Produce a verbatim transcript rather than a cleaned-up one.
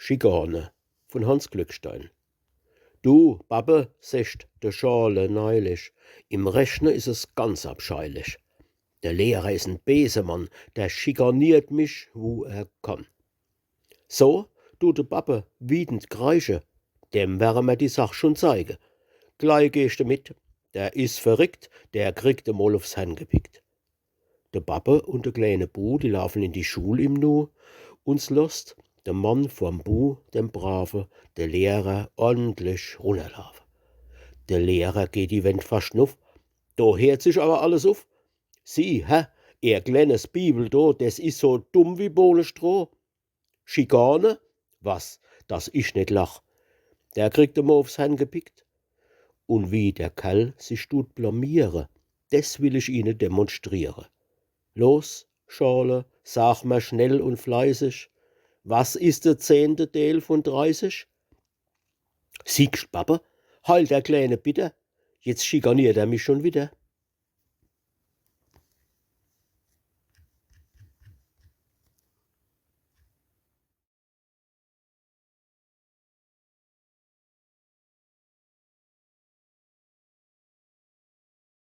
Schikane von Hanns Glückstein. „Du, Babbe“, secht de Schorle neilich, „im Rechne is es ganz abscheilich. De Lehrer is en Besemann, der schikaniert mich, wu er kann.“ So dut de Babbe wiedend kreische, „dem werre mer die Sach schun zeige. Glei gehschte mit, der is verrickt, der kriegt emol ufs Hern gepickt.“ De Babbe un de kleene Bu, die laafen in die Schul im Nu, un s losst de Mann vorm Bu, dem brave, de Lehrer ordentlich runnerlaafe. De Lehrer geht die Wend fascht nuff. „Do heert sich awwer alles uff. Sie, Herr, Ehr kleenes Biwel do, des is so dumm wie Bohnestroh. Schikane? Was, dass ich net lach. Der kriegt emol ufs Hern gepickt. Un wie der Kerl sich dut blamiere, des will ich Ihne demonstriere. Los, Schorle, sag mer schnell un fleißig, was is de zehnte Deel vun dreißig?“ „Siehscht, Babbe“, heult der Kleene bitter, „jetzt schikaniert er mich schun widder.